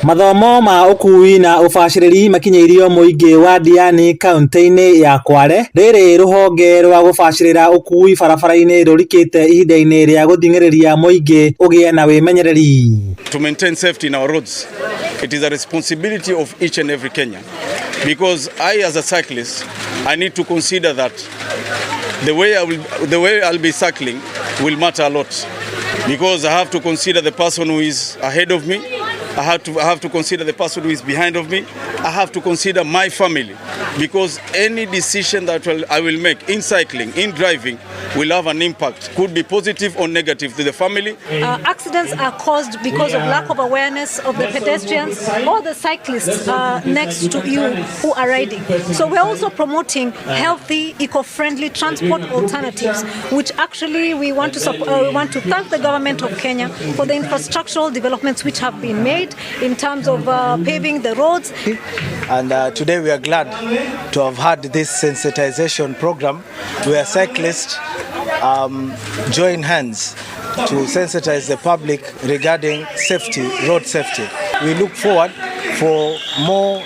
Mathomo ma ũkui na ũbacĩrĩri makinyĩirio mũingĩ wa Diani kauntĩ-inĩ ya Kwale. Rĩrĩ rũhonge rwa gũbacĩrĩra ũkui barabara-inĩ rũrikĩte ihinda-inĩ rĩa gũthing'ĩrĩria mũingĩ ũgĩe na wĩmenyereri. To maintain safety in our roads, it is a responsibility of each and every Kenyan. Because I, as a cyclist, I need to consider that the way I'll be cycling will matter a lot. Because I have to consider the person who is ahead of me, I have to consider the person who is behind of me, I have to consider my family. Because any decision that I will make in cycling, in driving, will have an impact, could be positive or negative to the family. Accidents are caused because of lack of awareness of the pedestrians or the cyclists next to you who are riding. So we're also promoting healthy, eco-friendly transport alternatives, which actually we want to thank the government of Kenya for the infrastructural developments which have been made in terms of paving the roads. And today we are glad to have had this sensitization program where cyclists join hands to sensitize the public regarding safety, road safety. We look forward for more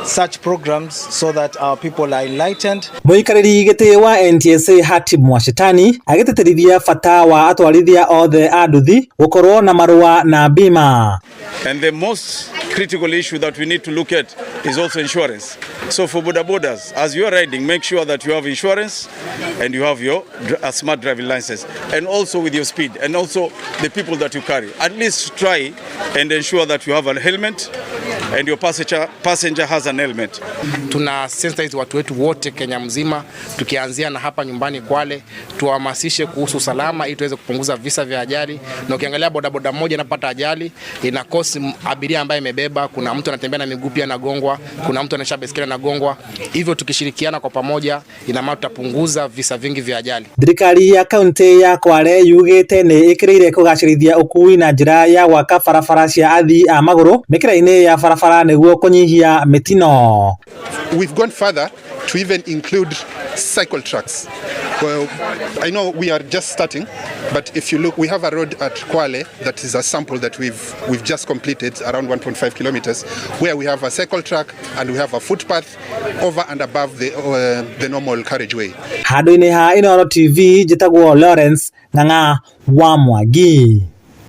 such programs so that our people are enlightened. Mũikarĩri gĩtĩ wa NTSA Hatib Mwashetani agĩtĩtĩrithia bata wa atwarithia othe a nduthi gũkorwo na marũa na bima. And the most critical issue that we need to look at is also insurance. So for boda bodas, as you are riding, make sure that you have insurance and you have your a smart driving license, and also with your speed, and also the people that you carry. At least try and ensure that you have a helmet and your passenger has an helmet. Tuna sensitize watu wetu wote Kenya mzima, tukianzia na hapa nyumbani Kwale, tuwahamasishe kuhusu usalama ili tuweze kupunguza visa vya ajali. Na ukiangalia bodaboda moja inapata ajali ina cost abiria ambaye imebeba, kuna mtu anatembea na miguu pia anagongwa, kuna mtu anaendesha baiskeli anagongwa. Hivyo tukishirikiana kwa pamoja, ina maana tutapunguza visa vingi vya ajali. Thirikari ya kaunti ya Kwale yugĩte nĩ ĩkĩrĩire kũgacĩrithia ũkui na njĩra ya gwaka barabara cia athii a magũrũ mĩkĩra-inĩ ya barabara nĩguo kũnyihia mĩtino. We've gone further to even include cycle tracks. Well, I know we are just starting, but if you look, we have a road at Kwale that is a sample that we've just completed, around 1.5 kilometers, where we have a cycle track and we have a footpath over and above the normal carriageway. Handũ-inĩ ha Inooro TV, njĩtagwo Lawrence Ng'ang'a wa Mwangi.